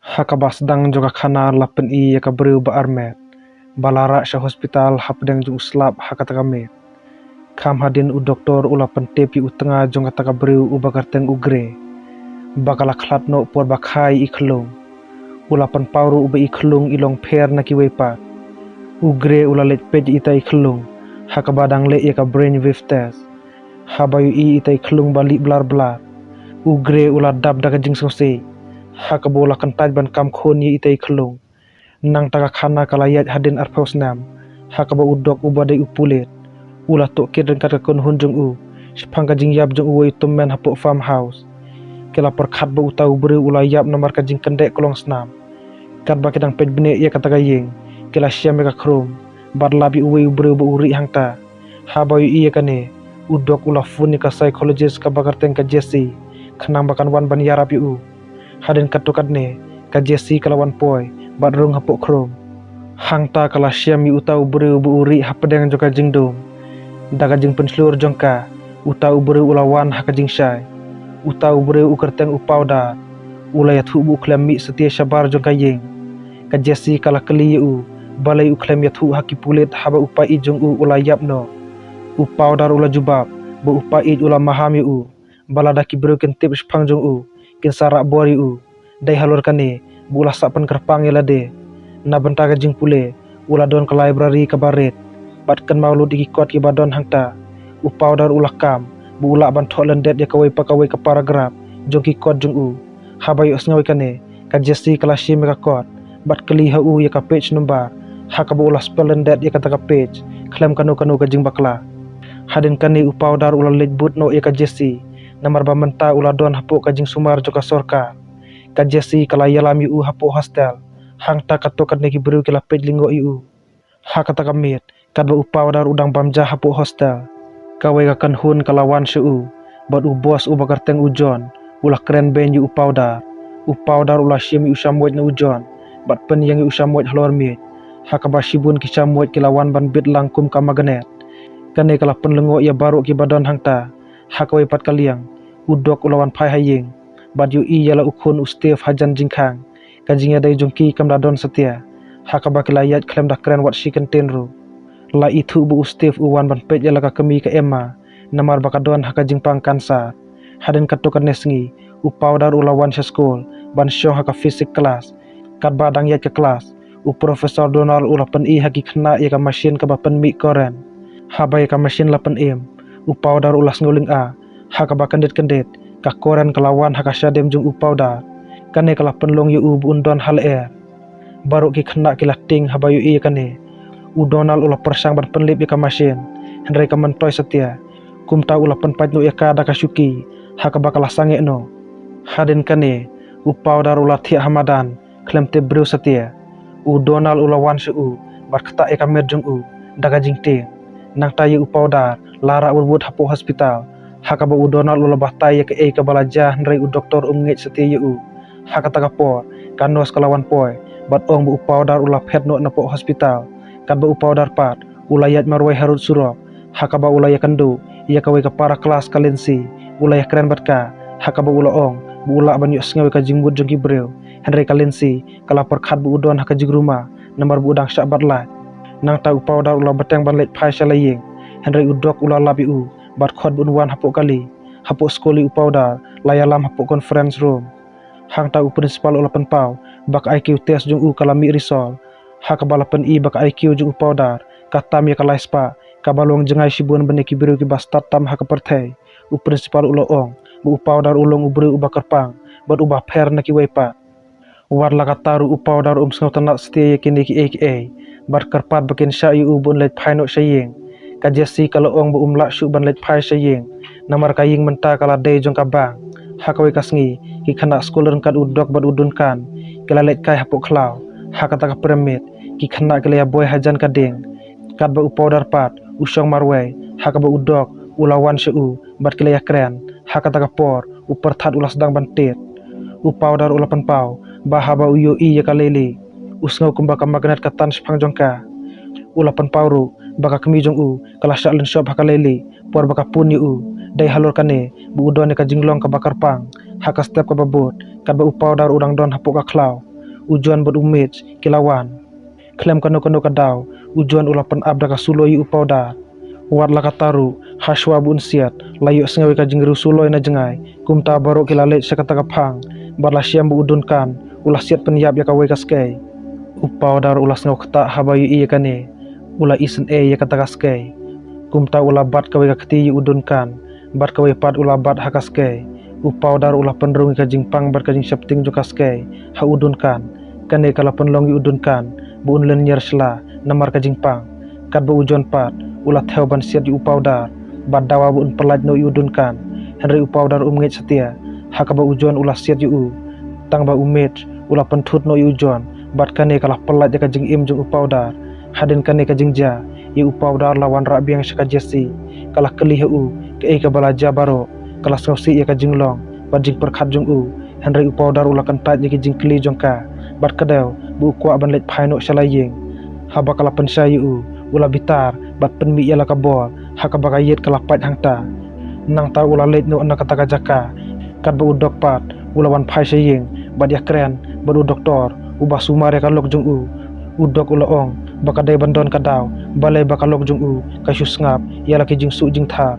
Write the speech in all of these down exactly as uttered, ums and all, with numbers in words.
Ha kaba sdang jong ka khana la pyni ïa ka briew ba armet ba la rah sha hospital hapdeng jong u slap ha kata ka miet. Kham hadien u doktor u la pyntip ïa u tnga jong kata ka briew uba kyrteng u Gre ba ka la khlad noh por ba kha ïa i khyllung. U la pynpaw ruh ba i khyllung i long pher na kiwei pat. U Gre u la leit peit ïa ita i khyllung ha kaba dang leh ïa ka brain wave test. Haba ïohi ita i khyllung ba lih blar blar, u Gre u la dap da ka jingsngewsih ha kaba u la kyntait ban kam khun ïa ita i khyllung. Nangta ka khana ka la ïaid hadien arphew snem ha kaba u dok uba dei u pulit u la tohkit ryngkat ka kynhun jong u shaphang ka jingïap jong uwei u tymmen hapoh farmhouse. Ki la pyrkhat ba uta u briew u la ïap namar ka jingkyndeh klong snam. Katba ki dang peit bniah ïa kata ka ïing, ki la shem ïa ka khrum bad lap ïa uwei u briew ba u rieh hangta. Haba ïohi ïa kane, u dok u la phone ïa ka psychologist kaba kyrteng ka Jessie khnang ba kan wan ban ïarap ïa u. Hadien katto katne, ka Jessie ka la wan poi bad rung hapoh khrum. Hangta ka la shem ïa uta u briew ba u rieh hapdeng jong ka jingdum. Da ka jingpynshlur jong ka, uta u briew u la wan ha ka jingshai. Uta u briew u kyrteng u Powder. U la ïathuh ba u khlem mih satia shabar jong ka ïing. Ka Jessie ka la kylli ïa u balei u khlem ïathuh ha ki pulit haba u paid jong u u la ïap noh. U Powder u la jubab ba u paid u la maham ïa u ba lada ki briew kin tip shaphang jong u, kin sa rah bor ïa u. Dei halor kane ba u la sah pynkyrpang ïa lade. Na bynta ka jingpule, u la don ka library kaba rit bad kynmaw lut ïa ki kot kiba don hangta. U Powder u la kam ba u lah ban thoh lyndet ïa kawei pa kawei ka paragraph jong ki kot jong u. Haba ïohsngew ïa kane, ka Jessie ka la shim ïa ka kot bad kylli ha u ïa ka page number ha kaba u la spell lyndet ïa kata ka page khlem kano kano ka jingbakla. Hadien kane u Powder u la leit bud noh ïa ka Jessie namar ba mynta u la don hapoh ka jingsumar jong ka sorkar. Ka Jessie ka la ïalam ïa u hapoh hostel. Hangta katto katne ki briew ki la peit lyngngoh ïa u. Ha kata ka miet, katba u Powder u dang bam ja hapoh hostel, kawei ka kynhun ka la wan sha u bad u boss uba kyrteng u John u la kren beiñ ïa u Powder. U Powder u la shim ïa u shamoit na u John bad pynïeng ïa u shamoit halor miej. Ha kaba shibun ki shamoit ki la wan ban bit lang kum ka magnet. Kane ka la pynlyngngoh ïa baroh kiba don hangta. Ha kawei pat ka liang, u dok u la wan phai ha ïing bad ïohi ïa la u khun u Steve hajan jingkhang. Ka jingïadei jong ki kam da don satia ha kaba ki la ïaid khlem da kren wat shi kyntien ruh. La ithuh ba u Steve u wan ban peit ïa la ka kmie ka Emma namar ba ka don ha ka jingpang kansar. Hadien katto katne sngi, u Powder u la wan sha skul ban shong ha ka physics class. Katba dang ïaid ka class, u Professor Donald u la pyni ha ki khynnah ïa ka machine kaba pynmih current. Haba ïa ka machine la pynim, u Powder u la sngewlyngngoh ha kaba kyndit kyndit ka current ka la wan ha ka shadem jong u Powder. Kane ka la pynlong ïa u ba un don ha lyer. Baroh ki khynnah ki la tieng haba ïohi ïa kane. U Donald u la pyrshang ban pynlip ïa ka machine, hynrei kam myntoi satia. Kumta u la pynpait noh ïa ka da ka shuki ha kaba ka la sangeh noh. Hadien kane, u Powder u la thiah ha madan khlem tip briew satia. U Donald u la wan sha u bad ktah ïa ka met jong u da ka jingtieng. Nangta ïa u Powder la rah wut wut hapoh hospital ha kaba u Donald u la batai ïa kaei kaba la jia, hynrei u doktor um ngeit satia ïa u. Ha kata ka por, ka nurse ka la wan poi bad ong ba u Powder u la phet noh napoh hospital. Katba u Powder pat u la ïaid marwei harud surok ha kaba u la ïakynduh ïa kawei ka para klas ka Lindsay. U la ïakren bad ka ha kaba u la ong ba u lah ban ïohsngew ïa ka jingmut jong ki briew, hynrei ka Lindsay ka la pyrkhat ba u don ha ka jingrumah namar ba u dang shah bat lait. Nangta u Powder u la bteng ban leit phai sha la ïing, hynrei u dok u la lap ïa u bad khot ba un wan hapoh kali. Hapoh skul ïa u Powder la ïalam hapoh conference room. Hangta u principal u la pynpaw ba ka I Q test jong u ka la mih result ha kaba la pyni ba ka I Q jong u Powder ka tam ïa ka lai spah, kaba long jngai shibun ban ïa ki briew kiba stad tam ha ka pyrthei. U principal u la ong ba u Powder u long u briew uba kyrpang bad uba pher na kiwei pat. Wat la katta ruh u Powder um sngewtynnad satia ïa kine kiei kiei bad kyrpad ba kin shah ïa u ba un leit phai noh sha ïing. Ka Jessie ka la ong ba um lah shuh ban leit phai sha ïing namar ka ïing mynta ka la dei jong ka bank. Ha kawei ka sngi, ki khynnah skul ryngkat u dok bad u Duncan ki la leit kai hapoh khlaw. Ha kata ka prem miet, ki khynnah ki la ïaboi hajan ka ding. Katba u Powder pat u shong marwei ha kaba u dok u la wan sha u bad ki la ïakren. Ha kata ka por u pyrthat u la sdang ban tied. U Powder u la pynpaw ba haba u ïohi ïa ka Lily, u sngew kumba ka magnet ka tan shaphang jong ka. U la pynpaw ruh ba ka kmie jong u ka la shah lynshop ha ka Lily por ba ka pun ïa u. Dei halor kane ba u don ïa ka jinglong kaba kyrpang ha ka step kaba bud katba u Powder u dang don hapoh ka khlaw. U John bad u Mitch ki la wan. Khlem kano kano ka daw, u John u la pynap da ka suloi ïa u Pawdar. Wat la katta ruh, hashwa ba un siat, la ïohsngew ïa ka jingriewsuloi na jngai. Kumta baroh ki la leit sha kata ka phang, bad la shem ba u Duncan u la siat pynïap ïa kawei ka skei. U Pawdar u la sngew ktah haba ïohi ïa kane. U la isynei ïa kata ka skei. Kumta u la bat kawei ka kti ïa u Duncan, bad kawei pat u la bat ha ka skei. U Pawdar u la pynrung ïa ka jingpang bad ka jingsheptieng jong ka skei ha u Duncan. Kane ka la pynlong ïa u Duncan ba un lynñiar shla namar ka jingpang. Katba u John pat u la thew ban siat ïa u Pawdar, bad dawa ba un pyllait noh ïa u Duncan. Hynrei u Pawdar um ngeit satia, ha kaba u John u la siat ïa u. Tang ba u Mitch u la pynthut noh ïa u John, bad kane ka la pyllait ïa ka jingim jong u Pawdar. Hadien kane ka jingjia, ïa u Pawdar la wanrah biang sha ka Jessie. Ka la kylli ha u kaei kaba la jia baroh. Ka la sngewsih ïa ka jinglong bad jingpyrkhat jong u. Hynrei u Pawdar u la kyntait ïa ki jingkylli jong ka, bad kdew ba u kwah ban leit phai noh sha la ïing. Haba ka la pynshai ïa u, u la bitar bad pynmih ïa la ka bor, ha kaba ka ïit ka la pait hangta. Nangta u la leit noh na kata ka jaka. Katba u Doc pat u la wan phai sha ïing bad ïakren bad u doktor uba sumar ïa ka lok jong u. U Doc u la ong ba ka dei ban don ka daw, balei ba ka lok jong u ka shu sngap ïa la ki jingsuh jingthar.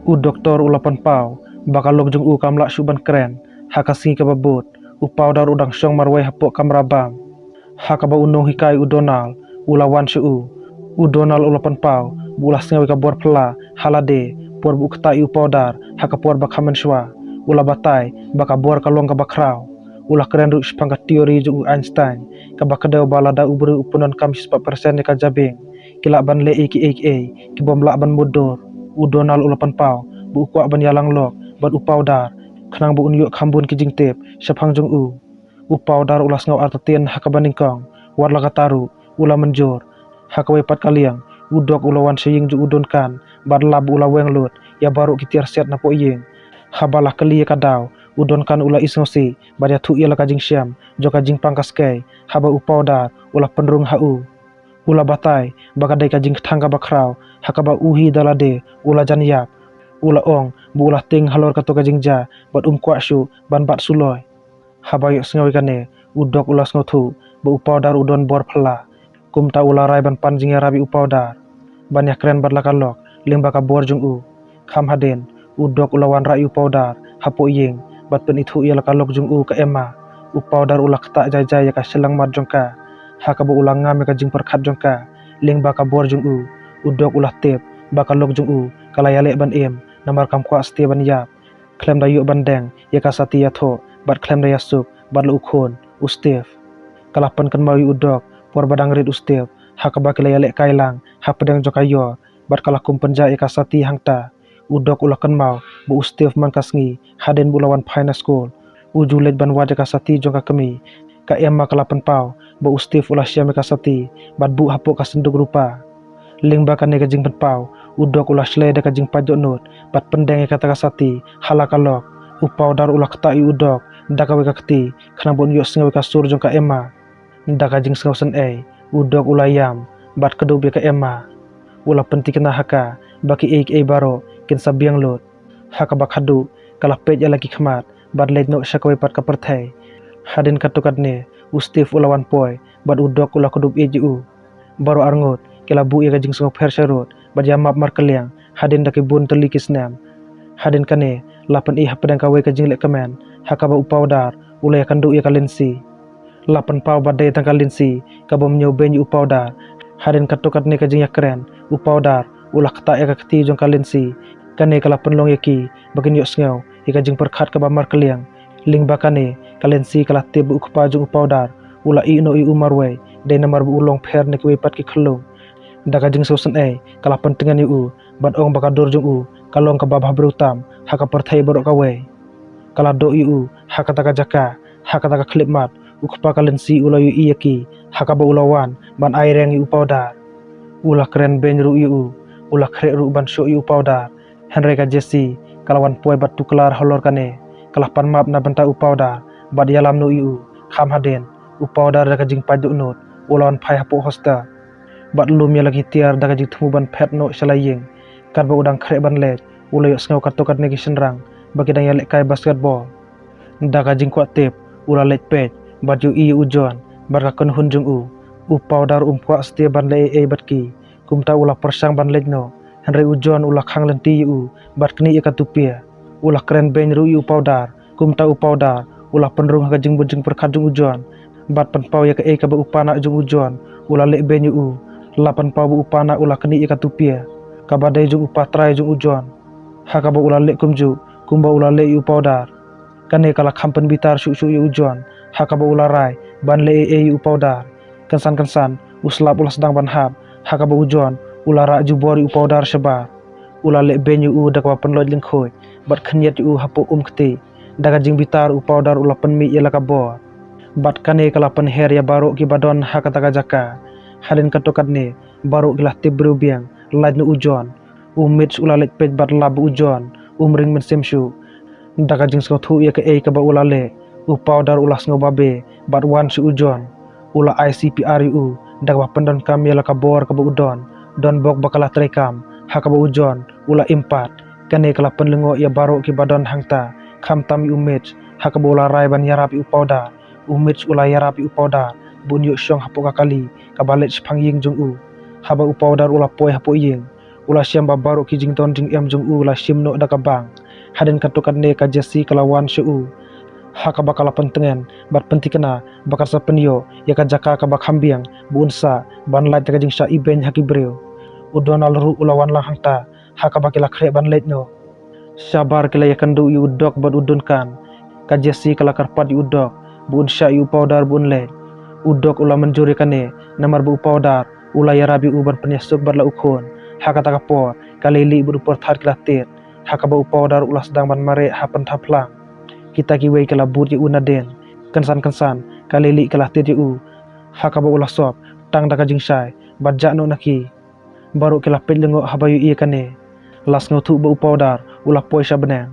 U doktor u la pynpaw ba ka lok jong u kam lah shuh ban kren. Ha ka sngi kaba bud, u Pawdar u dang shong marwei hapoh kamra bam. Ha kaba u nonghikai u Donald u la wan sha u. U Donald u la pynpaw ba u la sngew ïa ka bor phylla ha lade por ba u ktah ïa u Pawdar ha ka por ba kham mynshuwa. U la batai ba ka bor ka long kaba khraw. U la kren ruh shaphang ka theory jong u Einstein, kaba kdew ba lada u briew u pyndonkam shispah percent ïa ka jabieng, ki lah ban leh ïa kiei kiei ki bym lah ban mutdur. U Donald u la pynpaw ba u kwah ban ïalang lok bad u Pawdar, khnang ba un ïoh kham bun ki jingtip shaphang jong u. U Pawdar u la sngew artatien ha kaba nyngkong, wat la katta ruh u la mynjur. Ha kawei pat ka liang, u Doc u la wan sha ïing jong u Duncan bad lap ba u la weng lut ïa baroh ki tiar siat napoh ïing. Haba la kylli ïa ka daw, u Duncan u la isngewsih bad ïathuh ïa la ka jingshem jong ka jingpang ka skei, haba u Pawdar u la pynrung ha u. U la batai ba ka dei ka jingkthang kaba khraw, ha kaba u hi da lade u la jan ïap. U la ong ba u la tieng halor kato ka jingjia bad um kwah shuh ban bat suloi. Haba ïohsngew ïa kane, u Doc u la sngewthuh ba u Pawdar u don bor phylla. Kumta u la rai ban pan jingïarap ïa u Pawdar ban ïakren bad la ka lok lyngba ka bor jong u. Kham hadien, u Doc u la wanrah ïa u Pawdar hapoh ïing bad pynithuh ïa la ka lok jong u ka Emma. U Pawdar u la ktah jai jai ïa ka shyllangmat jong ka, ha kaba u la ngam ïa ka jingpyrkhat jong ka lyngba ka bor jong u. U Doc u la tip ba ka lok jong u ka la ïaleh ban im, namar kam kwah satia ban ïap. Khlem da ïoh ban deng ïa ka sati ïathoh bad khlem da ïasuk bad la u khun u Steve. Ka la pynkynmaw ïa u Doc por ba dang rit u Steve, ha kaba ki la ïalehkai lang hapdeng jong ka ïor, bad ka la kum pynjah ïa ka sati hangta. U Doc u la kynmaw ba u Steve man ka sngi, hadien ba u la wan phai na skul, u ju leit ban wad ïa ka sati jong ka kmie. Ka Emma ka la pynpaw ba u Steve u la shem ïa ka sati bad buh hapoh ka synduk rupa. Lyngba kane ka jingpynpaw, u Doc u la shlei da ka jingpait dohnud bad pyndeng ïa kata ka sati ha la ka lok. U Pawdar u la ktah ïa u Doc da kawei ka kti, khnang ba un ïohsngew ïa ka sur jong ka Emma. Da ka jingsngewsynei, u Doc u la ïam bad kdup ïa ka Emma. U la pyntikna ha ka ba kiei kiei baroh kin sa biang lut. Ha kaba khadduh, ka la peit ïa la ki khmat bad leit noh sha kawei pat ka pyrthei. Hadien katto katne, u Steve u la wan poi bad u Doc u la kdup ïeit ïa u. Baroh arngut ki la buh ïa ka jingsngewpher sharud bad ïa map markylliang hadien da ki bun tylli ki snem. Hadien kane, la pyni hapdeng kawei ka jinglehkmen ha kaba u Pawdar u la ïakynduh ïa ka Lindsay. La pynpaw ba dei tang ka Lindsay ka bym ñiew beiñ ïa u Pawdar. Hadien katto katne ka jingïakren, u Pawdar u la ktah ïa ka kti jong ka Lindsay. Kane ka la pynlong ïa ki ba kin ïohsngew ïa ka jingpyrkhat kaba markylliang. Lyngba kane, ka Lindsay ka la tip ba u kpa jong u Pawdar u la ïeh noh ïa u marwei, dei namar ba u long pher na kiwei pat ki khyllung. Da ka jingsngewsynei, ka la pyntngen ïa u bad ong ba ka dur jong u ka long kaba bhabriew tam ha ka pyrthei baroh kawei. Ka la doh ïa u ha kata ka jaka, ha kata ka khyllipmat. U kpa ka Lindsay u la ïohi ïa ki ha kaba u la wan ban ai reng ïa u Pawdar. U la kren beiñ ruh ïa u, u la khreh ruh ban shoh ïa u Pawdar. Hynrei ka Jessie ka la wan poi bad tuklar halor kane. Ka la pan map na bynta u Pawdar bad ïalam noh ïa u. Kham hadien, u Pawdar da ka jingpait dohnud u la wan phai hapoh hostel bad lum ïa la ki tiar da ka jingthmu ban phet noh sha la ïing. Katba u dang khreh ban leit, u la ïohsngew katto katne ki shynrang ba ki dang ïalehkai basketball. Da ka jingkwah tip, u la leit peit bad ïohi ïa u John Bad ka kynhun jong u, u Pawdar um kwah shuh ban leh ei ei bad ki. Kumta u la pyrshang ban leit noh, hynrei u John u la khang lynti ïa u bad knieh ïa ka tupia. U la kren beiñ ruh ïa u Pawdar. Kumta u Pawdar u la pynrung ha ka jingmut jingpyrkhat jong u John bad pynpaw ïa kaei kaba u panak jong u John u la leh beiñ ïa u. La pynpaw ba u panak u la knieh ïa ka tupia kaba dei jong u patrai jong u John, ha kaba u la leh kumjuh kumba u la leh ïa u Pawdar. Kane ka la kham pynbitar shuh shuh ïa u John, ha kaba u la rai ban leh ei ei ïa u Pawdar. Kynsan kynsan u slap u la sdang ban hap, ha kaba u John u la rah jubor ïa u Pawdar shabar. U la leh beiñ ïa u da kaba pynlait lyngkhuid bad khynñiat ïa u hapoh um kti. Da ka jingbitar u Pawdar u la pynmih ïa la ka bor, bad kane ka la pynher ïa baroh kiba don ha kata ka jaka. Hadien katto katne baroh ki la tip briew biang, lait noh u John. U Mitch u la leit peit bad lap ba u John um ring mynsiem shuh. Da ka jingsngewthuh ïa kaei kaba u la leh, u Pawdar u la sngew babe bad wan sha u John. U la ai C P R ïa u da kaba pyndonkam ïa la ka bor kaba u don. Don bok ba ka la treikam, ha kaba u John u la im pat. Kane ka la pynlyngngoh ïa baroh kiba don hangta, khamtam ïa u Mitch, ha kaba u la rai ban ïarap ïa u Pawdar. U Mitch u la ïarap ïa u Pawdar ba un ïoh shong hapoh ka kali kaba leit shaphang ïing jong u. Haba u Pawdar u la poi hapoh ïing, u la shem ba baroh ki jingdon jingem jong u la shim noh da ka bank. Hadien katto katne ka Jessie ka la wan sha u, ha kaba ka la pyntngen bad pynthikna ba kan sa pynïoh ïa ka jaka kaba kham biang ba un sah ban lait da ka jingshah ibeiñ ha ki briew. U Donald ruh u la wan lang hangta, ha kaba ki la khreh ban leit noh. Shabar ki la ïakynduh ïa u Doc bad u Duncan. Ka Jessie ka la kyrpad ïa u Doc ba un shah ïa u Pawdar ba un leit. U Doc u la mynjur ïa kane, namar ba u Pawdar u la ïarap ïa u ban pynïasuk bad la u khun. Ha kata ka por ka Lily bad u Pyrthat ki la tied, ha kaba u Pawdar u la sdang ban mareh ha pynthap phlang. Kita kiwei ki la bud ïa u nadien. Kynsan kynsan ka Lily ka la tied ïa u, ha kaba u la sop tang da ka jingshai bad jah noh na ki. Baroh ki la peit lyngngoh haba ïohi ïa kane. La sngewthuh ba u Pawdar u la poi sha bneng.